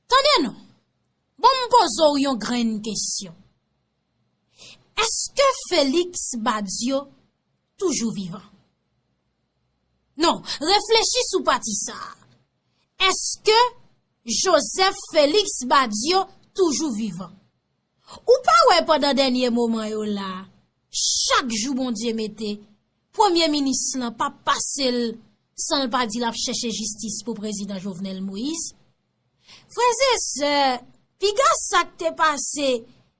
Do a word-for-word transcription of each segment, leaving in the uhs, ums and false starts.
Tande non, bon m poze w yon grenn kesyon. Èske Félix Badio toujou vivan? Non, reflechi sou pati sa a. Èske Joseph Félix Badio toujou vivan? Ou pa wè pandan dènye moman yo la, chak jou Bondye mete, premye minis lan p ap pase l san l pa di l ap chèche jistis pou prezidan Jovenel Moïse? Frè e sè, piga sa k te pase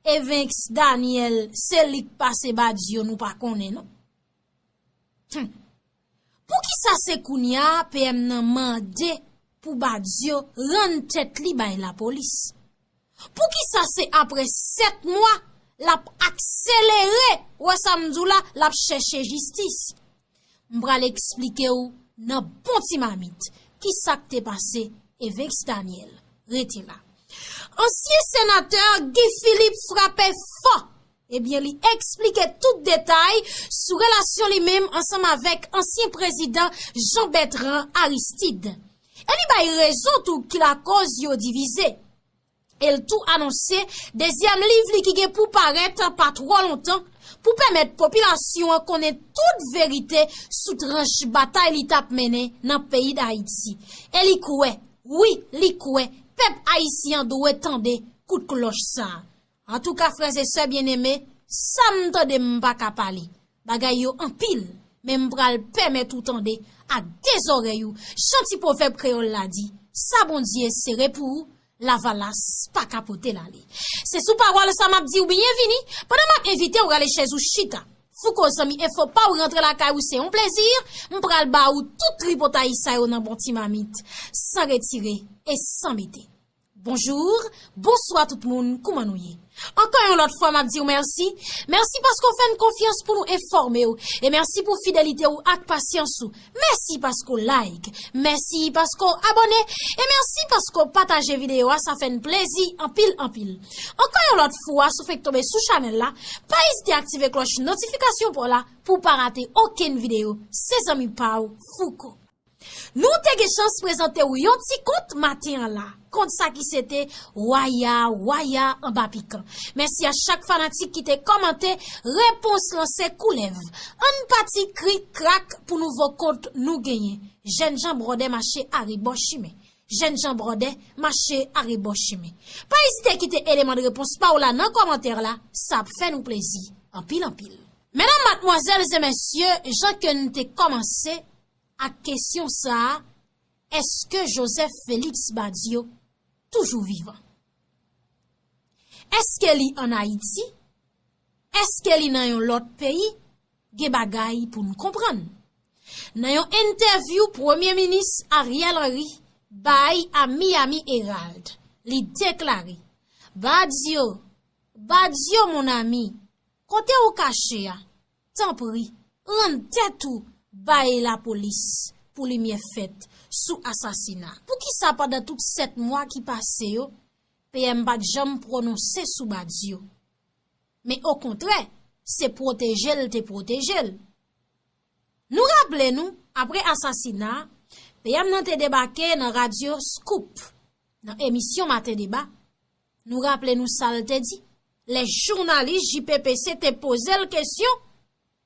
Evens Daniel, se li k pase Badio, nou pa konnen non. Hmm. Poukisa se kounye a P M nan mande pou Badio rann tèt li bay lapolis? Poukisa se apre sèt mwa l ap akselere, wè sa m di w la, l ap chèche jistis? M pral eksplike w nan bon ti mamit kisa k te pase Evens Daniel. Rete la. Ansyen senatè Guy Philippe frape fò. Ebyen, li eksplike tout detay sou relasyon li menm ansanm avèk ansyen prezidan Jean Bertrand Aristide. E li bay rezon tou ki lakoz yo divize. E l tou anonse dezyèm liv li ki gen pou parèt pa twò lontan pou pèmèt popilasyon an konnen tout verite sou tranch batay li t ap mennen nan peyi Dayiti. E li kwè, wi, li kwè, pèp ayisyen an dwe tande kout klòch sa a. Antouka, frè e sè byeneme, sa m tande m pa ka pale. Bagay yo anpil, men m pral pèmèt ou tande ak de zòrèy ou, jan ti pwovèb kreyòl la di, sa Bondye sere pou ou, lavalas pa ka pote l ale. Se sou pawòl sa m ap di w byenvini, pandan m ap envite w rale chèz ou chita. Fouco zanmi enfo pa w rantre lakay ou, se yon plezi, m pral ba ou tout tripotay sa yo nan bon ti mamit, san retire e san mete. Bonjou, bonswa tout moun, kouman nou ye? Ankò yon lòt fwa, m ap di w mèsi. Mèsi paske w fè n konfyans pou nou enfòme w. E mèsi pou fidelite w ak pasyans ou. Mèsi paske w like. Mèsi paske w abòne. E mèsi paske w pataje videyo a, sa fè n plezi anpil, anpil. Ankò yon lòt fwa, si w fenk tonbe sou chanèl la, pa ezite aktive klòch notifikasyon pa w la pou w pa rate okenn videyo. Se zanmi pa w, Fouco. Nou te gen chans prezante w yon ti kont maten an la. Kont sa ki se te Waya, Waya anba pikan. Mèsi a chak fanatik ki te kòmante, repons lan se koulèv. Ann pati krik krak pou nouvo kont nou genyen. Jènjan bwòdè mache arebò chimen. Jènjan bwòdè mache arebò chimen. Pa ezite kite eleman de repons pa w la nan kòmantè la, sa ap fè nou plezi anpil anpil. Medam, madmwazèl e mesye, jan ke n te kòmanse ak kesyon sa a, èske Joseph Félix Badio toujou vivan? Èske li ann Ayiti? Èske li nan yon lòt peyi? Gen bagay pou n konprann. Nan yon entèvyou Premye Minis Ariel Henry bay a Miami Herald, li deklare, Badio, Badio, mon ami, kote ou kache a, tanpri, rann tèt ou bay lapolis pou limyè fèt sou asasina. Poukisa pandan tout sèt mwa ki pase yo, P M pa t janm pwononse sou Badio? Men okontrè, se pwoteje l te pwoteje l. Nou raple nou, apre asasina a, P M nan te debake nan radyo Scoop, nan emisyon Maten Deba. Nou raple nou sa l te di, lè jounalis J P P C te poze l kesyon,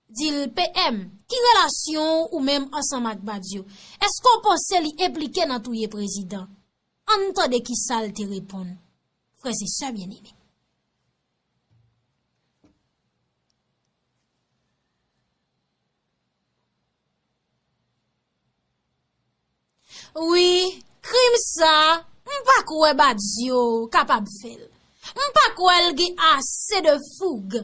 di l, P M, ki relasyon ou menm ansanm ak Badio? Èske w panse li enplike nan touye prezidan? Ann tande kisa l te reponn, frè e sè byeneme. Wi, krim sa, m pa kwè Badio kapab fè l. M pa kwè l gen ase de foug,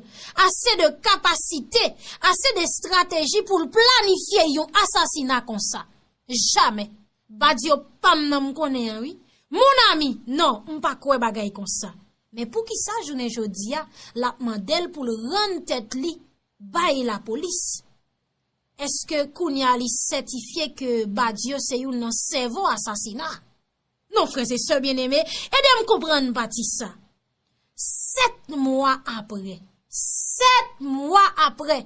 ase de kapasite, ase de estrateji pou l planifye yon asasina konsa. Jamè. Badio pa m nan m konnen an, wi. Mon ami, non, m pa kwè bagay konsa. Men poukisa jounen jodi a, l ap mande l pou l rann tèt li bay lapolis? Èske kounye a li sètifye ke Badio se youn nan sèvo asasina? Non, frè e sè byeneme, ede m konprann pati sa. Sèt mwa apre, sèt mwa apre,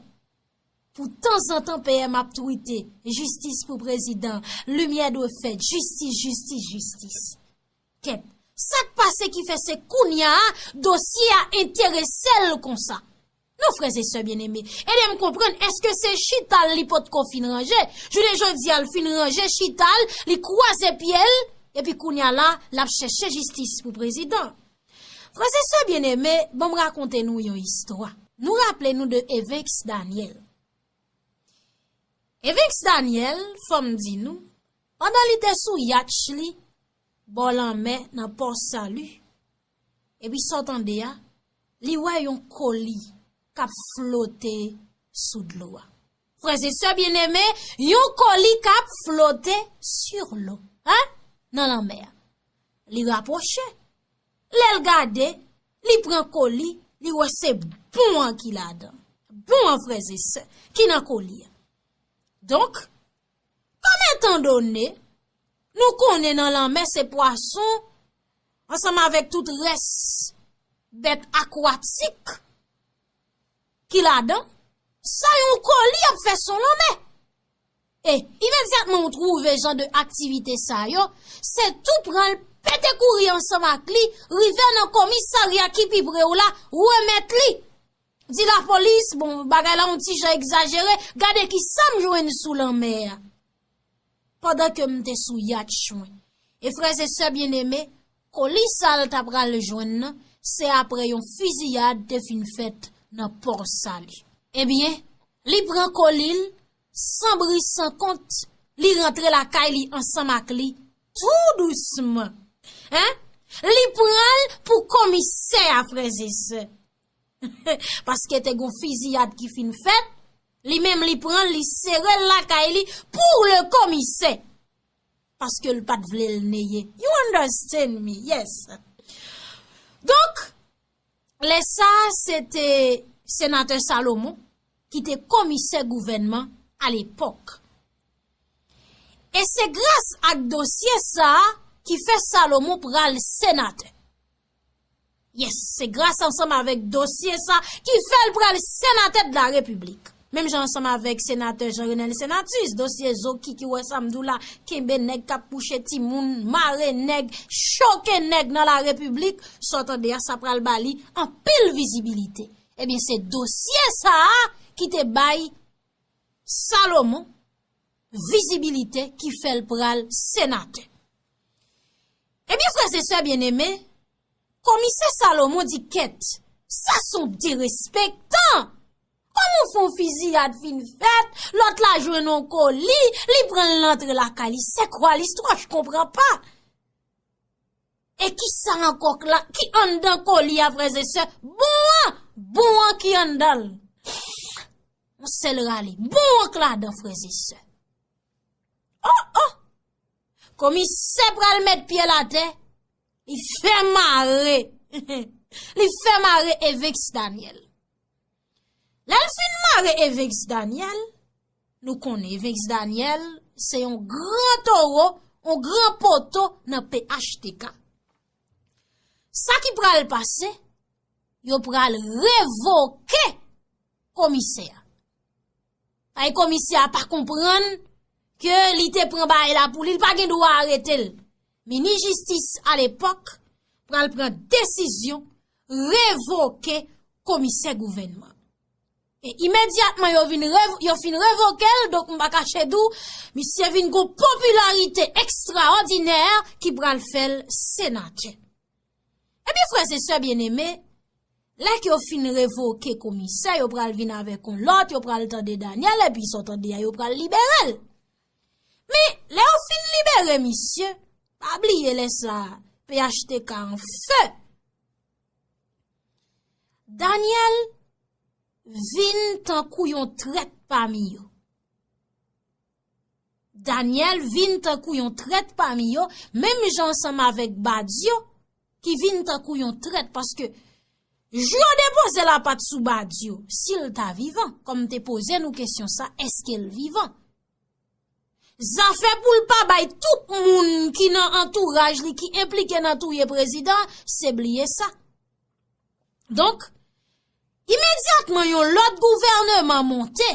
pou tanzantan P M ap twite, jistis pou prezidan, limyè dwe fèt, jistis, jistis, jistis. Kèt, Sa k pase ki fè se kounye a dosye a enterese l konsa? Non, frè e sè byeneme, ede m konprann, èske se chita l li potko fin ranje? Jounen jodi a, l fin ranje chita l, li kwaze pye l, epi kounye a la, l ap chèche jistis pou prezidan. Frè e sè byeneme, ban m rakonte nou yon istwa. Nou raple nou de Evinx Daniel. Evinx Daniel, fò m di nou, pandan li te sou yatch li, bò lanmè nan Pò Sali, epi sa w tande a, li wè yon koli k ap flote sou dlo a. Frè e sè byeneme, yon koli k ap flote sur l'eau, hein, nan lanmè a. Li rapwoche. Lè l gade, li pran koli, li wè se bon an ki ladan. Bon an, frè e sè, ki nan koli a. Donk, kòm etandone, nou konnen nan lanmè se pwason, ansanm avèk tout rès bèt akwatik ki ladan, sa yon koli ap fè sou lanmè. E imedyatman ou twouve jan de aktivite sa yo, se tou pran l, pete kouri ansanm ak li, rive nan komisarya ki pi pre w la, remèt li. Di lapolis, bon, bagay la yon ti jan egzajere, gade ki sa m jwenn sou lanmè a. Pandan ke m te sou yatch mwen. E frè e sè byeneme, koli sa l ta pral jwenn nan, se apre yon fiziyad te fin fèt nan Pò Sali. Ebyen, li pran koli l, san bri san kont, li rantre lakay li ansanm ak li, tou dousman. Hein? Li pran l pou komisè a, frè e sè. Paske te gon fiziyad ki fin fèt, li menm li pran l, li sere l lakay li pour le commissaire. Paske l pa t vle l neye. You understand me? Yes. Donk, lè sa a, se te senatè Salomon ki te komisè gouvènman alepòk. E se gras ak dosye sa a ki fè Salomon pral senatè. Yes, se gras ansanm avèk dosye sa ki fè l pral senatè de la Repiblik. Menm jan ansanm avèk senatè Jean Renel Senatus, dosye Zoki ki wè sa m di w la, kenbe nèg k ap kouche timoun, mare nèg, choke nèg nan la Repiblik, sa w tande a, sa pral ba li anpil vizibilite. Ebyen, se dosye sa a ki te bay Salomon vizibilite ki fè l pral senatè. Ebyen, frè e sè byeneme, komisè Salomon di kèt, sa s on derespektan! Kòman w fè yon fiziyad fin fèt, lòt la jwenn yon koli, li pran l antre lakay li, c'est quoi l'histoire? Je comprends pas. E kisa ankò k la, ki anndan koli a, frè e sè? Bon an, bon an ki anndan l. Yon sèl rale, bon an k ladan, frè e sè. Oh, oh! Komisè pral met pye l atè, li fè mare. Li fè mare Evinx Daniel. Lè l fin mare Evinx Daniel, nou konnen Evinx Daniel se yon gran towo, yon gran poto nan P H T K. Sa ki pral pase, yo pral revoke komisè a. Ay, komisè a pa konprann ke li te pran bagay la pou li, li pa gen dwa arete l. Minis jistis alepòk pral pran desizyon revoke komisè gouvènman. E imedyatman yo vin rev-, yo fin revoke l, donk m pa kache di w, misye vin gon popilarite ekstraòdinè ki pral fè l senatè. Ebyen, frè e sè byeneme, lè ke yo fin revoke komisè, yo pral vin avèk yon lòt, yo pral tande Daniel, epi sa w tande a, yo pral libere l. Men, lè yo fin libere misye, pa bliye lè sa a, P H T K an fe. Daniel vin tankou yon trèt pami yo. Daniel vin tankou yon trèt pami yo, menm jan ansanm avèk Badio, ki vin tankou yon trèt, paske jou yo depoze lapat sou Badio, si l ta vivan, kòm m te poze nou kesyon sa, èske l vivan? Zafè pou l pa bay tout moun ki nan antouraj li, ki enplike nan touye prezidan, se bliye sa. Donk, imedyatman yon lòt gouvèneman monte,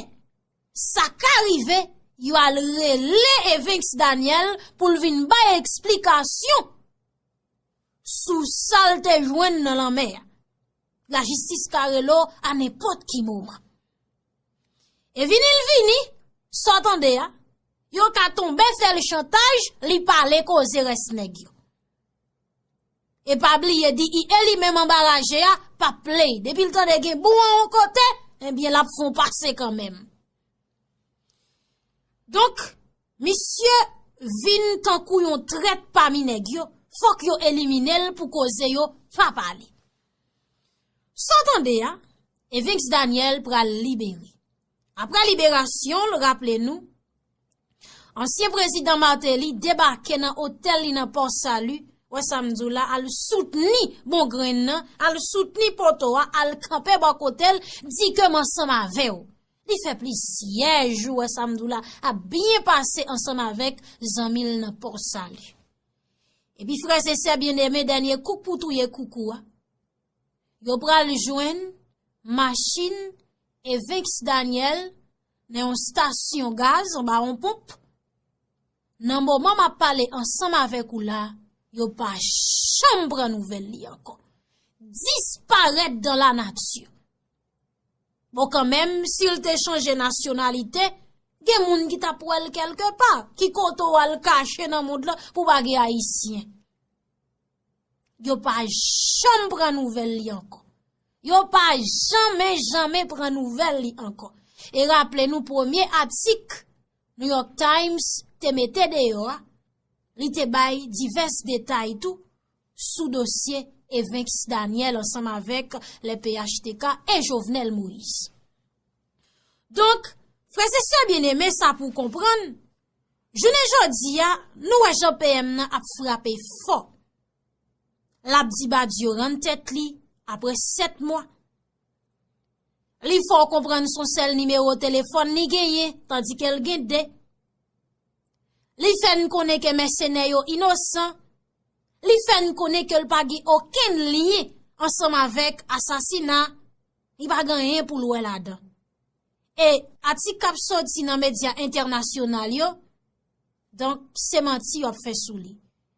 sa ka rive, yo al rele Evinx Daniel pou l vin bay eksplikasyon sou sa l te jwenn nan lanmè a. Lajistis ka rele w a nenpòt ki moman. E vini l vini, sa w tande a, yo ka tonbe fè l chantaj, li pale koze rès nèg yo. E pa bliye di I E li menm anba raje a, p ap play. Depi l tande gen bou an yon kote, ebyen l ap fè w pase kanmenm. Donk, misye vin tankou yon trèt pami nèg yo, fòk yo elimine l pou koze yo pa pale. Sa w tande a, Evens Daniel pral libere. Apre liberasyon l, raple nou, ansyen prezidan Martelly debake nan otèl li nan Port Salut, wè sa m di w la, al soutni bon grenn nan, al soutni poto a, al kanpe bò kote l, di ke m ansanm avè w. Li fè plizyè jou, wè sa m di w la, ap byen pase ansanm avèk zanmi l nan Port Salut. Epi frè e sè byeneme, dènye kouk pou touye koukou a. Yo pral jwenn machin Evens Daniel nan yon stasyon gaz anba yon ponp. Nan moman m ap pale ansanm avèk ou la, yo pa janm pran nouvèl li ankò. Disparèt dan lanati. Bon, kanmenm, si l te chanje nasyonalite, gen moun ki t ap wè l kèlkepa, ki kote w al kache nan mond lan pou pa gen Ayisyen. Yo pa janm pran nouvèl li ankò. Yo pa janmen, janmen pran nouvèl li ankò. E raple nou premye atik New York Times te mete deyò a, li te bay divès detay tou sou dosye Evens Daniel ansanm avèk le P H T K e Jovenel Moïse. Donk, frè e sè byeneme, sa pou w konprann, jounen jodi a, nou wè jan P M nan ap frape fò. L ap di Badio rann tèt li apre sèt mwa. Li fè w konprann se yon sèl nimewo telefòn li genyen, tandike l gen de. Li fè n konnen ke mèsenè yo inosan. Li fè n konnen ke l pa gen okenn lyen ansanm avèk asasina. Li pa gen anyen pou l wè ladan. E atik k ap soti nan medya entènasyonal yo, donk, se manti y ap fè sou li.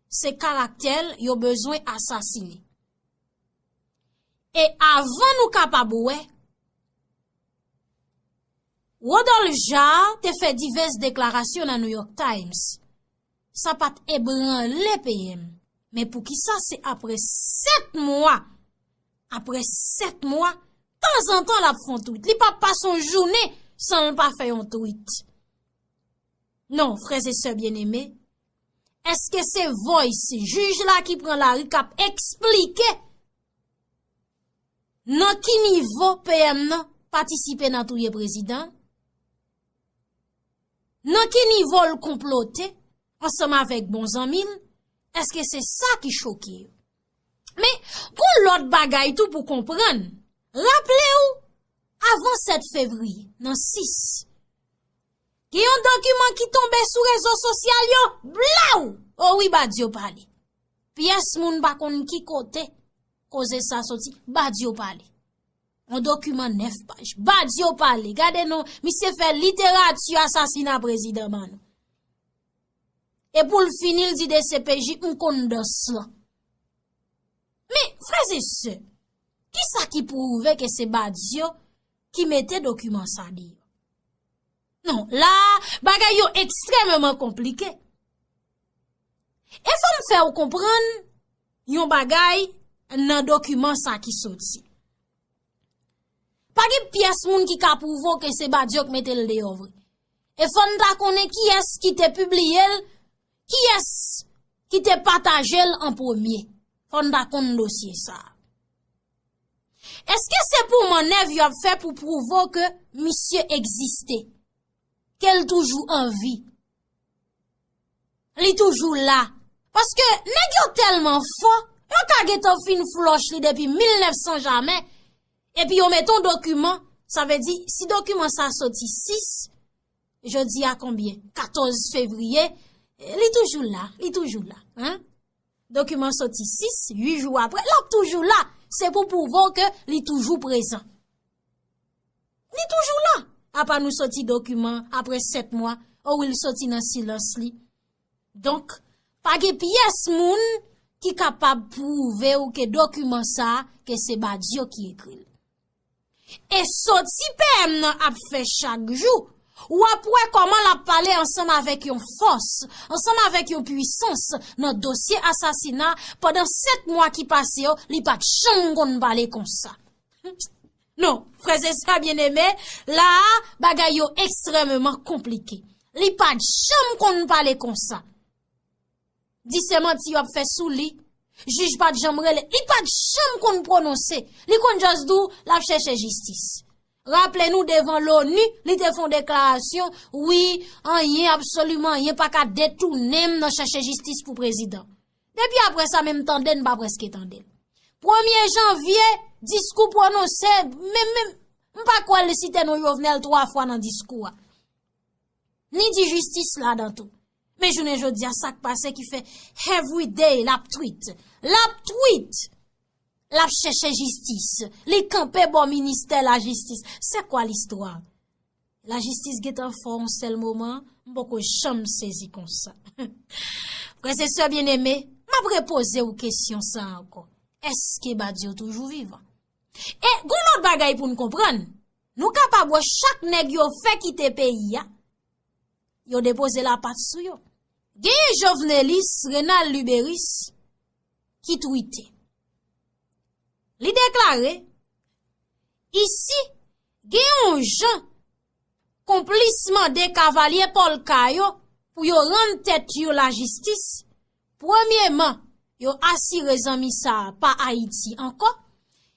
Se karaktè l yo bezwen asasinen. E avan nou kapab wè, Rodolphe Jaar te fè divès deklarasyon nan New York Times. Sa pa t ebranle P M. Men poukisa se apre sèt mwa, apre sèt mwa, tanzantan l ap fè yon tweet. Li p ap pase yon jounen san l pa fè yon tweet. Non, frè e sè byeneme, èske se voice jij la ki pran lari k ap eksplike nan ki nivo P M nan patisipe nan touye prezidan? Nan ki nivo l konplote ansanm avèk bon zanmi l? Èske se sa ki choke yo? Men, gon lòt bagay tou pou konprann. Raple w, avan sèt fevriye, nan sis, gen yon dokiman ki tonbe sou rezo sosyal yo, blaw! O wi, Badio pale. Pyès moun pa konn ki kote koze sa soti, Badio pale. Yon dokiman nèf paj. Badio pale. Gade non, misye fè literati asasina prezidan ban nou. E pou l fini, l di D C P J, m konn dans lan. Men, frè e sè, kisa ki pwouve ke se Badio ki mete dokiman sa deyò? Non, la, bagay yo ekstrèmeman konplike. E fò m fè w konprann yon bagay nan dokiman sa ki soti. Pa gen pyès moun ki ka pwouve w ke se Badio k mete l deyò vre. E fò n ta konnen kiyès ki te pibliye l, kiyès ki te pataje l an premye. Fò n ta konn dosye sa a. Èske se pou mannèv y ap fè pou pwouve w ke misye egziste, ke l toujou an vi? Li toujou la. Paske nèg yo tèlman fò, yo ka gentan fin flòch li depi mil nèf san jamè, epi yo mete yon dokiman, sa vle di, si dokiman sa soti sis, jodi a konbyen? Katòz fevriye, li toujou la, li toujou la, en? Dokiman soti sis, uit jou apre, l ap toujou la. Se pou pwouve w ke li toujou prezan. Li toujou la. Apa nou soti dokiman apre sèt mwa, o wi l soti nan silans li. Donk, pa gen pyès moun ki kapab pwouve w ke dokiman sa a, ke se Badio ki ekri l. E soti P M nan ap fè chak jou, w ap wè kòman l ap pale ansanm avèk yon fòs, ansanm avèk yon pwisans nan dosye asasina pandan sèt mwa ki pase yo, li pa t janm konn pale konsa. Non, frè e sè byeneme, la a, bagay yo ekstrèmeman konplike. Li pa t janm konn pale konsa. Di se manti y ap fè sou li. Jij pa t janm rele, li pa t janm konn pwononse. Li konn just di w l ap chèche jistis. Raple nou devan l'ONU, li te fè yon deklarasyon, wi, anyen, absoliman anyen pa ka detounen m nan chèche jistis pou prezidan. Depi apre sa, menm tande n pa prèske tande l. Premye janvye, diskou pwononse, menm, menm, m pa kwè l site non Jovenel twa fwa nan diskou a. Ni di jistis ladan tou. Men jounen jodi a, sa k pase ki fè everyday l ap tweet. L ap tweet. L ap chèche jistis. Li kanpe bò ministè lajistis. C'est quoi l'histoire? Lajistis gentan fò yon sèl moman, m poko janm sezi konsa. Frè e sè byeneme, m ap repoze w kesyon sa ankò. Èske Badio toujou vivan? E gon lòt bagay pou n konprann. Nou kapab wè chak nèg yo fè kite peyi a, yo depoze lapat sou yo. Genyen Jovenelis Renald Luberice ki twite. Li deklare, isi, gen yon jan konplis mande kavalye pòlka yo pou yo rann tèt yo lajistis. Premyeman, yo asire zanmi sa a pa Ayiti ankò.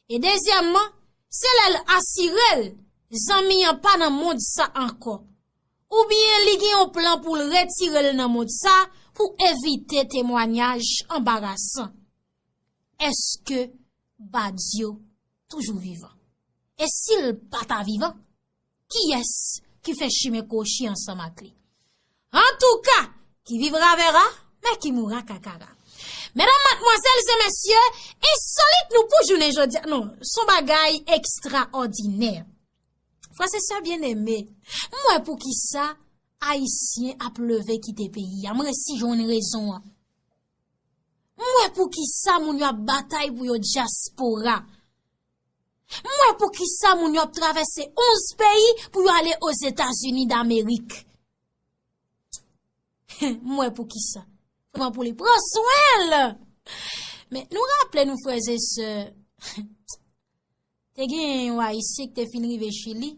E dezyèmman, se lè l asire l zanmi an pa nan mond sa ankò. Oubyen li gen yon plan pou l retire l nan mond sa pou evite temwanyaj anbarasan. Èske Badio toujou vivan? E si l pa ta vivan, kiyès ki fè chimen kwochi ansanm ak li? Antouka, qui vivra verra, mais qui mourra kakara. Medam, madmwazèl e mesye, ensolit nou pou jounen jodi a. Non, s on bagay ekstraòdinè. Frè e sè byeneme, m wè poukisa Ayisyen ap leve kite peyi a. M resi jwenn rezon an. M wè poukisa moun yo ap batay pou yo dyaspora. M wè poukisa moun yo ap travèse onz peyi pou yo ale Ozetazini Damerik. M wè poukisa. Pran pou li pran swen l. Men nou raple nou, frè e sè, te gen yon Ayisyen ki te fin rive Chili.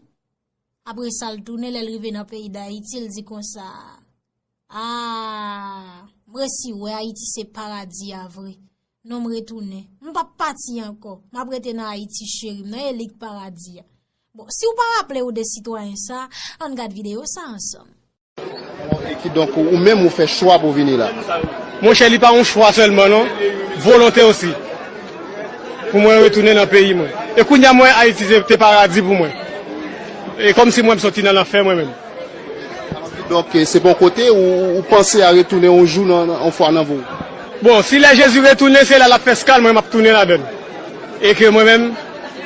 Apre sa, l tounen, lè l rive nan peyi Dayiti, l di konsa, a, m resi wè Ayiti se paradi a vre. Non, m retounen. M p ap pati ankò. M ap rete nan Ayiti cheri m nan, e li k paradi a. Bon, si w pa raple w de sitwayen sa, ann gad videyo sa ansanm. E kidonk, ou menm, ou fè chwa pou vini la? Monchè, li pa yon chwa sèlman, non. Volonte osi. Pou mwen retounen nan peyi mwen. E kounye a, mwen, Ayiti, se te paradi pou mwen. E kòmsi mwen, m soti nan lanfè, mwen menm. Donk, se pa yon kote ou, ou panse a retounen yon jou nan, nan, yon fwa nan vi w? Bon, si lè Jezi retounen, se la l ap fè eskal, mwen, m ap tounen ladan l. E ke mwen menm,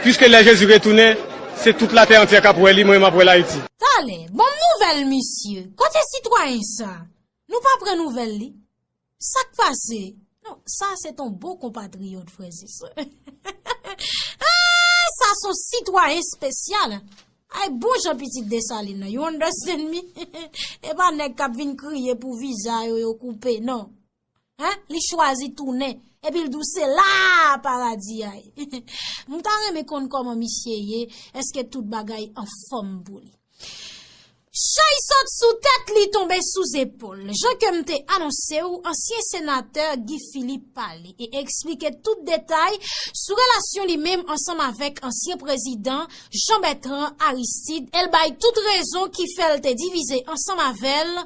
piske lè Jezi retounen, se tout latè antyè k ap wè li, mwen, m ap wè l Ayiti. Talè, bon nouvèl, misye. Kote sitwayen sa? Nou pa pran nouvèl li. Sa k pase? Non, sa se t on bon konpatriyòt, frè e sè. Ah, sa s on sitwayen espesyal. Ay, bon jan pitit Desalin nan, you understand me? E pa nèg k ap vin kriye pou viza yo, yo koupe, non. Hein? Li chwazi tounen, epi l di w se la paradi a ye. M ta renmen konn kòman misye ye, èske tout bagay anfòm pou li? Chay sot sou tèt li, tonbe sou zepòl. Jan ke m te anonse w, ansyen senatè Guy Philippe pale e eksplike tout detay sou relasyon li menm ansanm avèk ansyen prezidan Jean Bertrand Aristide, e l bay tout rezon ki fè l te divize ansanm avè l,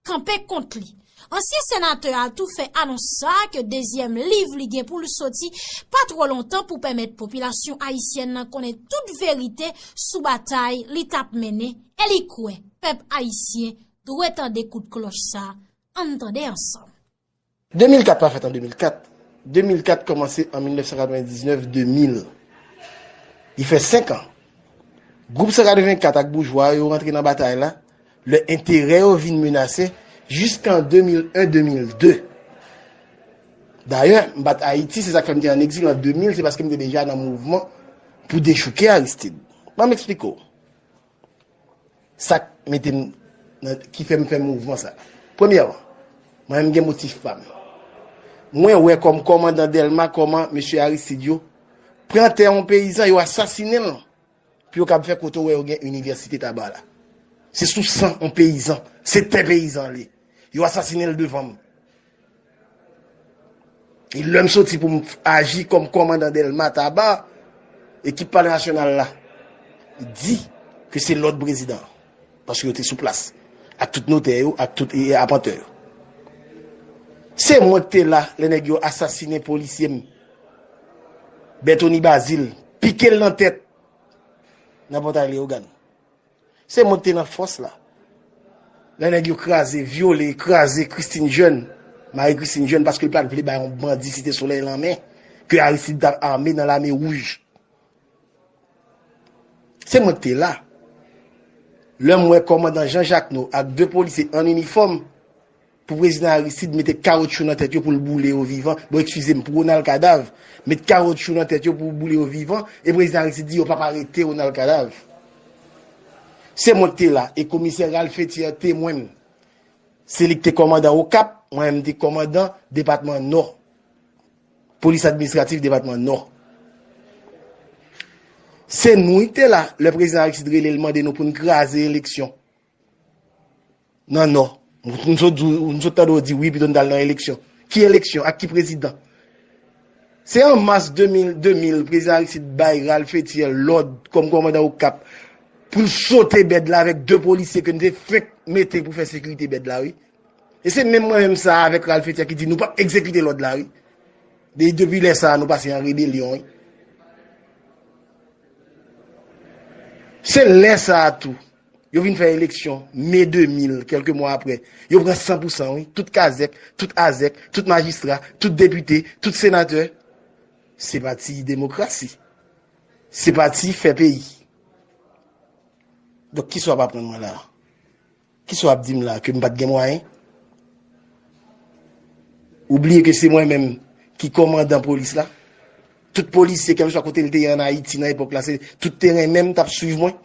kanpe kont li. Ansyen senatè a tou fè anons sa ke dezyèm liv li gen pou l soti pa twò lontan pou pèmèt popilasyon ayisyèn nan konnen tout verite sou batay li t ap mennen, e li kwè pèp ayisyen dwe tande kout klòch sa. Ann tande ansanm. De mil kat pa fèt an de mil kat. De mil kat kòmanse an mil nèf san katrevendiznèf de mil. Li fè senk an. Gwoup san katrevenkat ak boujwa yo rantre nan batay la, lè enterè yo vin menase jiska an de mil en de mil de. Dayè, m pa t Ayiti, se sa k fè m te ann egzil an de mil, se paske m te deja nan mouvman pou dechouke Aristide. Ban m eksplike w. Sa k mete m nan, ki fè m fè mouvman sa. Premyèman, mwen menm gen motif pa m. Mwen wè kòm kòmandan Dèlma kòman mesye Aristide yo pran tè yon peyizan, yo asasinen l pou yo kab fè kote w wè yo gen inivèsite Taba la. Se sou san yon peyizan, se tè peyizan li. Yo asasinen l devan m. E lè m soti pou m aji kòm kòmandan Dèlma Taba, ekip Palè Nasyonal la di ke se lòd prezidan an, paske yo te sou plas, ak tout notè yo, ak tout, e, apantè yo. Se mwen ki te la lè nèg yo asasinen polisye m, Berthony Bazile, pike l nan tèt, nan Pòtay Leyogàn. Se mwen ki te nan fòs la. Lè nèg yo kraze, vyole, kraze Christine Jeune, Marie Christine Jeune, paske l pa t vle bay yon bandi Site Solèy lanmen, ke Aristide t ap ame nan Lame Wouj. Se mwen ki te la. Lè m wè kòmandan Jean Jacquenot ak de polisye an inifòm, pou prezidan Aristide mete kawotchou nan tèt yo pou l boule yo vivan. Bon, eskize m, pou Ronald Kadav, met kawotchou nan tèt yo pou boule yo vivan, e prezidan Aristide di yo p ap arete Ronald Kadav. Se mwen ki te la, e komisè Ralph Etier temwen m. Se li ki te kòmandan Okap, mwen menm m te kòmandan depatman Nò. Polis administratif depatman Nò. Se nou ki te la, lè prezidan Aristide rele l mande nou pou n kraze eleksyon nan Nò. M sot di w, m sot tande w di wi, pito n t al nan eleksyon. Ki eleksyon? Ak ki prezidan? Se an mas de mil, de mil, prezidan Aristide bay Ralph Etier lòd kòm kòmandan Okap pou l sote bèd la avèk de polisye ke n te fenk mete pou fè sekirite bèd la, wi. E se menm mwen menm sa a avèk Ralph Etier ki di nou p ap egzekite lòd la, wi. E depi lè sa a, nou pase an rebelyon, wi. Se lè sa a tou, yo vin fè eleksyon, me de mil, kèlke mwa apre. Yo pran san pou san, wi. Tout kazèk, tout azèk, tout majistra, tout depite, tout senatè. Se pati demokrasi. Se pati fè peyi. Donk, kisa w ap aprann mwen la a? Kisa w ap di m la, ke m pa t gen mwayen? Ou bliye ke se mwen menm ki kòmandan polis la? Tout polisye, kèlkeswa kote l te ye ann Ayiti nan epòk la, se tout teren menm t ap swiv mwen?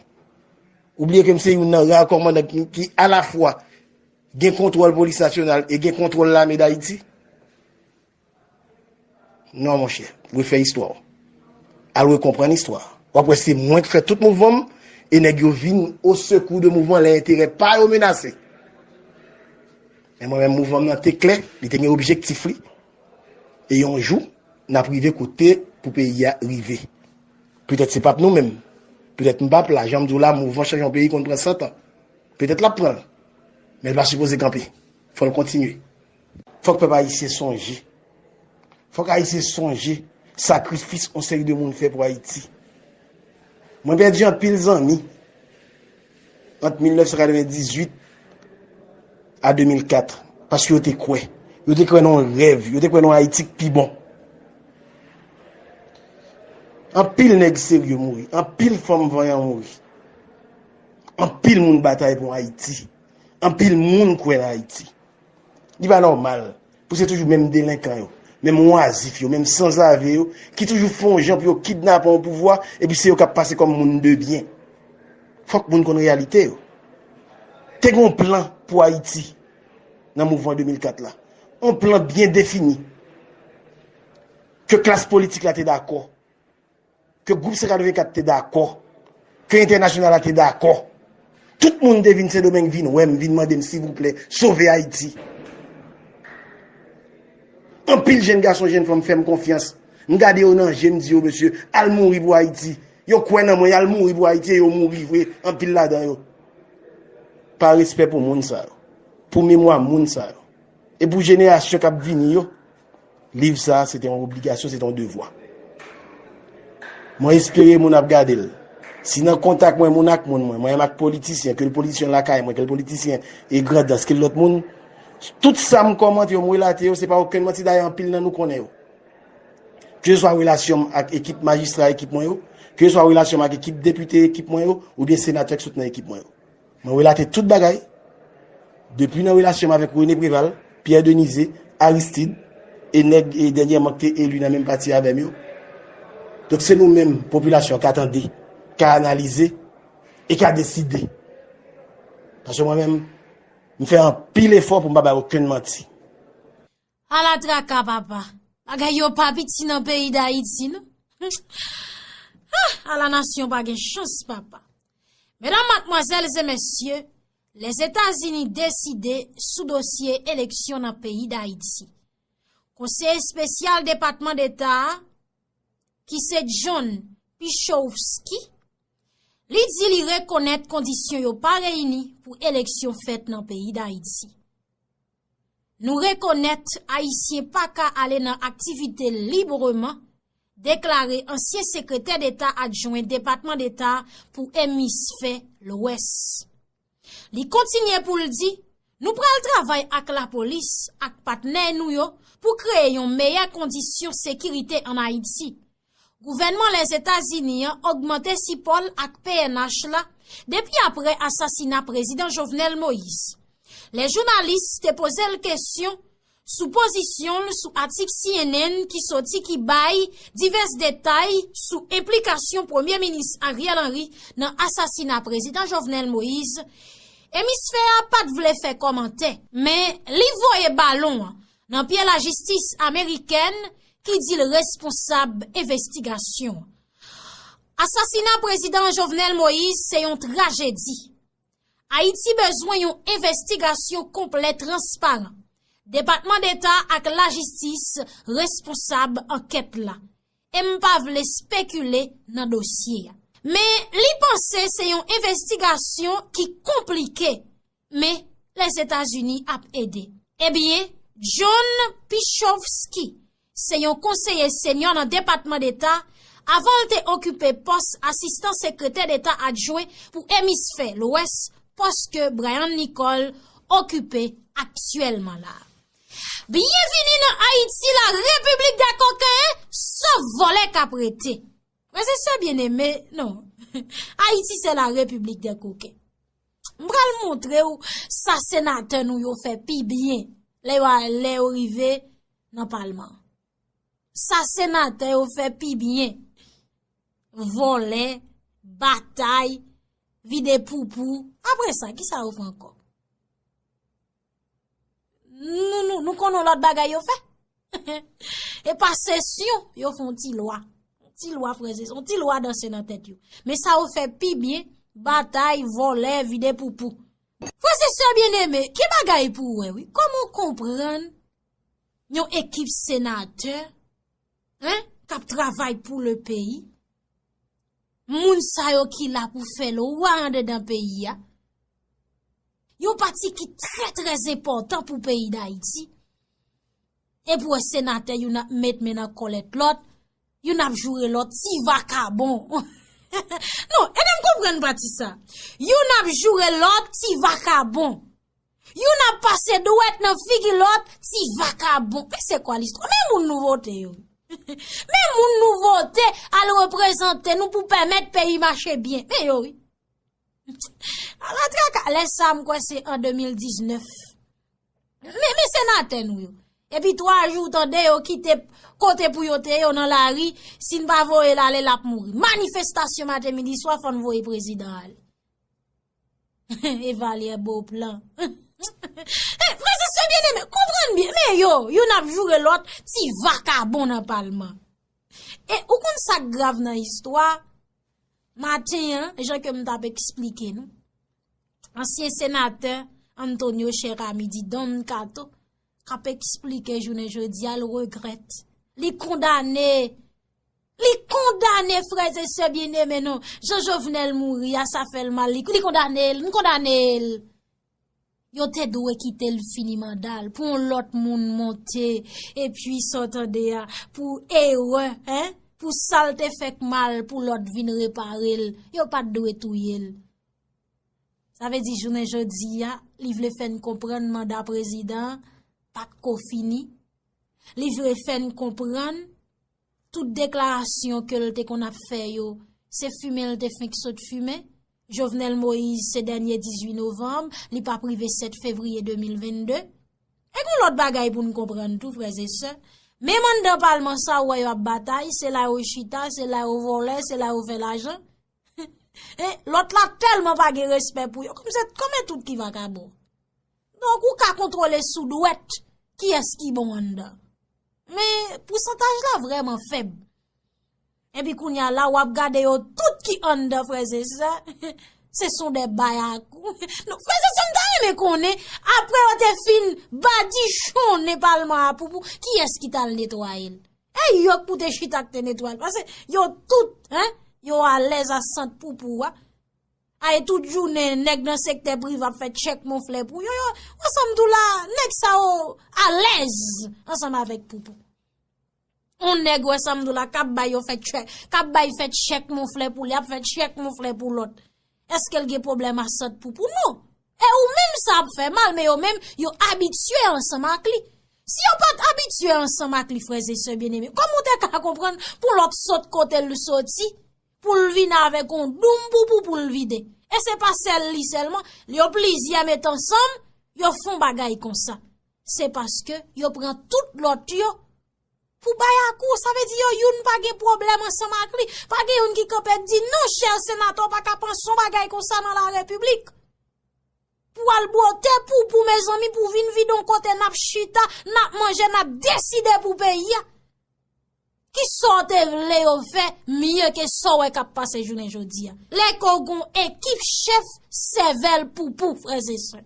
Ou bliye ke m se youn nan ra kòmandan ki, ki alafwa gen kontwòl polis nasyonal e gen kontwòl lame Dayiti? Non, monchè, refè istwa w. Al rekonprann istwa. W ap wè se mwen k fè tout mouvman m, e nèg yo vin o sekou de mouvman lè enterè pa yo menase. Men mwen menm, mouvman m nan te klè, li te gen objektif li. E yon jou, n ap rive kote pou peyi a rive. Petèt se p ap nou menm. Petèt m p ap la, jan m di w la, mouvman chanje yon peyi konn pran san tan. Petèt l ap pran l. Men l pa sipoze kanpe. Fò l kontinye. Fòk pèp ayisyen sonje. Fòk ayisyen sonje sakrifis yon seri de moun fè pou Ayiti. Mwen pèdi anpil zanmi ant mil nèf san katrevendizuit a de mil kat, paske yo te kwè. Yo te kwè nan yon rèv, yo te kwè nan yon Ayiti k pi bon. Anpil nèg serye mouri, anpil fanm vanyan mouri. Anpil moun batay pou Ayiti. Anpil moun kwè nan Ayiti. Li pa nòmal pou se toujou menm delenkan yo, menm wazif yo, menm sanzave yo, ki toujou fè yon jan pou yo kidnape yon pouvwa, epi se yo k ap pase kòm moun de byen. Fòk moun konn reyalite yo. Te gen yon plan pou Ayiti nan mouvman de mil kat la. Yon plan byen defini, ke klas politik la te dakò, ke gwoup san katrevenkat te dakò, ke entènasyonal la te dakò. Tout moun te vin Sendomeng vin wè m, vin mande m, silvouplè, sove Ayiti. Anpil jèn gason, jèn fanm fè m konfyans. M gade yo nan je, m di yo, mesye, al mouri pou Ayiti. Yo kwè nan mwen, y al mouri pou Ayiti, e yo mouri vre, anpil ladan yo. Pa respè pou moun sa yo, pou memwa moun sa yo, e pou jenerasyon k ap vini yo. Liv sa a, se te yon obligasyon, se te yon devwa. Mwen espere moun ap gade l. Si nan kontak mwen, moun ak moun mwen, mwen menm ak politisyen, ke l politisyen lakay mwen, ke l politisyen e Grandans, ke l lòt moun, tout sa m kòmante yo, m relate yo, se pa okenn manti, dayè anpil nan nou konnen yo. Keseswa relasyon m ak ekip majistra ekip mwen yo, keseswa relasyon m ak ekip depite ekip mwen yo, oubyen senatè k sot nan ekip mwen yo. Mwen relate tout bagay, depi nan relasyon m avèk René Préval, Pierre Denizé, Aristide, E nèg e dènyèman ki te eli nan menm pati avè m yo. Donk se nou menm, popilasyon an ka tande, ka analize e ka deside. Paske mwen menm, m fè anpil efò pou m pa bay okenn manti. Ala traka papa. Bagay yo pa piti nan peyi Dayiti non. Ah, ala nasyon pa gen chans papa. Medam, madmwazèl e mesye, Lèzetazini deside sou dosye eleksyon nan peyi Dayiti. Konseye espesyal Depatman Deta a, ki se John Pichowski, li di li rekonèt kondisyon yo pa reyini pou eleksyon fèt nan peyi Dayiti. Nou rekonèt Ayisyen pa ka ale nan aktivite libreman, deklare ansyen sekretè deta adjwen Depatman Deta pou Emisfè Lwès. Li kontinye pou l di, nou pral travay ak lapolis ak patnè nou yo pou kreye yon meyè kondisyon sekirite ann Ayiti. Gouvènman Lèzetazini an ogmante sipò l ak P N H la depi apre asasina Prezidan Jovenel Moïse. Lè jounalis te poze l kesyon sou pozisyon l sou atik C N N ki soti ki bay divès detay sou enplikasyon Premye Minis Ariel Henry nan asasina Prezidan Jovenel Moïse, Emisfè a pa t vle fè kòmantè, men li voye balon an nan pye lajistis amerikèn ki di l responsab envestigasyon an. Asasina Prezidan Jovenel Moïse se yon trajedi. Ayiti bezwen yon envestigasyon konplè, transparan. Depatman Deta ak lajistis responsab ankèt la. E m pa vle spekile nan dosye a. Men li panse se yon envestigasyon ki konplike, men Lèzetazini ap ede. Ebyen, John Pichowski se yon konseye senyò nan Depatman Deta avan l te okipe pòs asistan sekretè deta adjwen pou emisfè lwès, pòs ke Brian Nicole okipe aktyèlman la. Byenvini nan Ayiti, la repiblik dè koken, sòf vòlè k ap rete. Frè e sè byenneme, non. Ayiti se la repiblik dè koken. M pral montre w sa senatè nou yo fè pi byen lè yo, lè yo rive nan palman. Sa senatè yo fè pi byen. Vòlè, batay, vide poupou. Apre sa, kisa yo fè ankò? Nou, nou, nou konn yon lòt bagay yo fè. E pa sesyon, yo fè yon ti lwa. Yon ti lwa, frè e sè, yon ti lwa danse nan tèt yo. Men sa yo fè pi byen, batay, vòlè, vide poupou. Frè e sè byenneme, ki bagay pou w wè, wi. Kòman w konprann yon ekip senatè, en, k ap travay pou le peyi? Moun sa yo ki la pou fè lwa andedan peyi a. Yon pati ki trè, trè enpòtan pou peyi Dayiti. Epi w wè senatè youn ap met men nan kòlèt lòt, youn ap joure lòt ti vakabon. Non, ede m konprann pati sa. Youn ap joure lòt ti vakabon. Youn ap pase dwèt nan figi lòt ti vakabon. Men se kwa listwa? Men moun nou vote yo. Men moun nou vote al reprezante nou pou pèmèt peyi mache byen. Men yo wi. Ala traka, lè sa m kwè se an de mil diznèf. Men, men senatè nou yo. Epi twa jou tande yo kite kote pou yo te yo nan lari, si n pa voye l ale l ap mouri. Manifestasyon maten midi swa fò n voye prezidan ale. Evalyè Beauplan. Eh, frè e sè byenneme, konprann byen. Men yo, youn ap joure lòt ti vakabon nan palman. E ou konn sa k grav nan istwa? Maten an, jan ke m t ap eksplike nou, ansyen senatè Antonio Cheramy, di Don Kato, k ap eksplike jounen jodi a, l regrèt. Li kondane, li kondane, frè e sè byenneme, non. Jan Jovenel mouri a, sa fè l mal. Li, li kondane l, m kondane l. Yo te dwe kite l fini manda l, pou yon lòt moun monte, epi sa w tande a, pou erè, en, pou sa l te fè k mal, pou lòt vin repare l, yo pa t dwe touye l. Sa vle di jounen jodi a, li vle fè n konprann manda prezidan an pa t ko fini. Li vle fè n konprann tout deklarasyon ke l te konn ap fè yo, se fimen l te fenk sot fimen. Jovenel Moïse se dènye dizuit novanm, li p ap rive sèt fevriye de mil vennde. E gon lòt bagay pou n konprann tou, frè e sè. Menm anndan palman sa, ou wè yo ap batay, se la yo chita, se la yo vòlè, se la yo fè lajan. E lòt la tèlman pa gen respè pou yo, kòm se, kòm e tout ki vakabon. Donk, ou ka kontwole sou dwèt kiyès ki bon anndan. Men, pousantaj la vrèman fèb. Epi kounye a la, w ap gade yo tout ki anndan, frè e sè. Se son de bayakou. Non, frè e sè, m ta renmen konnen, apre yo te fin badichonnen palman a Poupou, kiyès ki t al netwaye l? E yo k pou te chita k te netwaye l. Paske yo tout, en, yo alèz a sant Poupou a. Ay, tout jounen, nèg nan sektè prive ap fè tchèk monflè pou yo, yo, ansanm tou la, nèg sa yo alèz ansanm avèk Poupou. On nèg wè sa m di w la, k ap bay yo fè tchèk, k ap bay fè tchèk monflè pou li, ap fè tchèk monflè pou lòt. Èske l gen pwoblèm a sant Poupou? Non. E ou menm sa ap fè mal, men yo menm, yo abitye ansanm ak li. Si yo pa t abitye ansanm ak li, frè e sè byeneme, kòman w te ka konprann pou lòt sot kote l soti, pou l vin avèk on doum Poupou pou l vide? E se pa sèl li sèlman, yo plizyè met ansanm, yo fè on bagay konsa. Se paske yo pran tout lòt yo pou bayakou, sa vle di yo youn pa gen pwoblèm ansanm ak li. Pa gen youn ki kanpe di, "Non, chè senatè, w pa ka panse on bagay konsa nan la repiblik." Pou al bwote Poupou, mezanmi, pou vin vide on kote n ap chita, n ap manje, n ap deside pou peyi a. Ki sa w te vle yo fè mye ke sa w wè k ap pase jounen jodi a? Lè ke w gon ekip chèf sèvèl Poupou, frè e sè.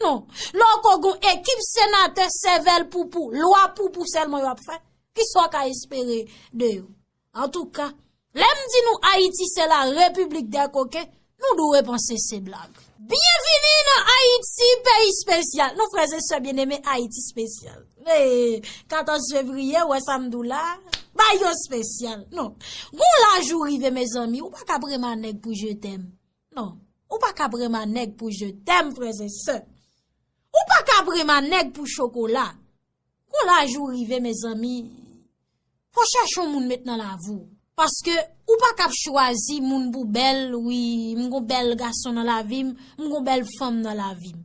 Non, lè w gon ekip senatè sèvèl Poupou, lwa Poupou sèlman yo ap fè. Ki sa w ka espere de yo? Antouka, lè m di nou Ayiti se la repiblik dè koken, nou dwe panse se blag. Byenvini nan Ayiti, peyi espesyal. Non, frè e sè byeneme, Ayiti espesyal. E, katòz fevriye, w wè sa m di w la, bay yo espesyal. Non. Gon laj ou rive, mezanmi, ou pa ka prema nèg pou je t'aime. Non. Ou pa ka prema nèg pou je t'aime, frè e sè. Ou pa ka prema nèg pou chokola. Gon laj ou rive, mezanmi, fò chèche yon moun met nan lavi w. Paske ou pa ka ap chwazi moun pou bèl, wi, m gon bèl gason nan lavi m, m gon bèl fanm nan lavi m.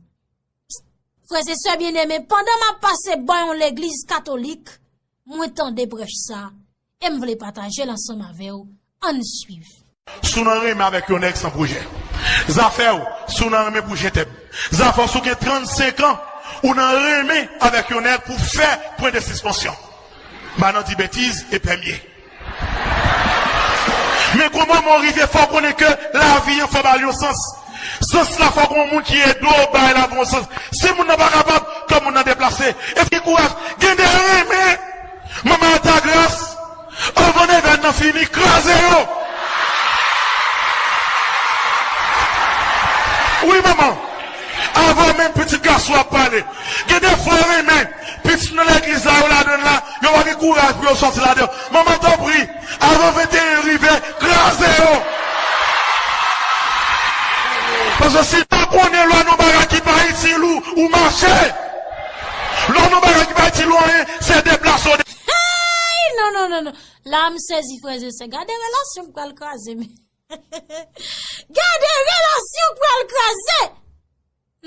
Frè e sè byeneme, pandan m ap pase bò yon legliz katolik, mwen tande prèch sa, e m vle pataje l ansanm avè w. Ann swiv. Si w nan renmen avèk yon nèg, se yon pwojè. Zafè w, si w nan renmen pou je t'aime. Zafè w, si w gen trannsenk an, ou nan renmen avèk yon nèg pou fè pwen de sispansyon. M pa nan di betiz e pèmye. Men gon moman w rive, fò w konnen ke lavi an fò ba l yon sans. Sans la, fò gon moun ki ede w bay lavi yon sans. Si moun nan pa kapab, ke moun nan deplase. E ki kouraj, gen de renmen. Manman Altagras, anvan nev è nan fini, kraze yo. Wi, manman. Avan menm pitit gason ap pale. Gen de fwa renmen, pitit nan legliz la, yo ladann la, yo pa gen kouraj pou yo sòti ladan. Manman, tanpri, avan venteyen rive, kraze yo. Paske si w pa konnen lwa nan bagay ki pa itil ou, ou mache. Lwa nan bagay ki pa itil ou anyen, se deplase w. Hey, non, non, non, non. La, m sezi, frè e sè. Gade relasyon k pral kraze, men. Gade relasyon k pral kraze.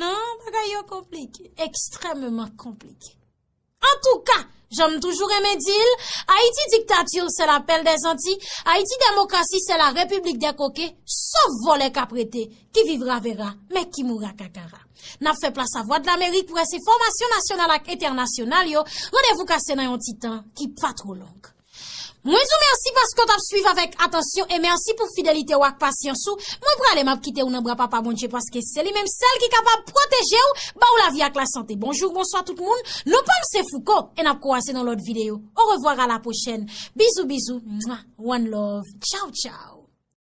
Non, bagay yo konplike, ekstrèmman konplike. Antouka, jan m toujou renmen di l, Ayiti dictature, c'est la perle des Antilles, Ayiti démocratie, c'est la République des coquets, sof vòlè k ap rete, qui vivra verra, mais qui mourra kakara. N ap fè plas a Vwadlamerik, Près Enfòmasyon Nasyonal ak Entènasyonal yo, randevou kase nan yon ti tan ki pa twò long. Mwen di w mèsi paske w t ap swiv avèk atansyon e mèsi pou fidelite w ak pasyans ou. Mwen prale, m ap kite w nan bra Papa Bondye paske se li menm sèl ki kapab pwoteje w, ba w lavi ak lasante. Bonjou, bonswa tout moun. Non pa m se Fouco e n ap kwaze nan lòt videyo. Orevwa, a la pwochèn. Bizou, bizou. Mwa. One love. Tchaw, tchaw.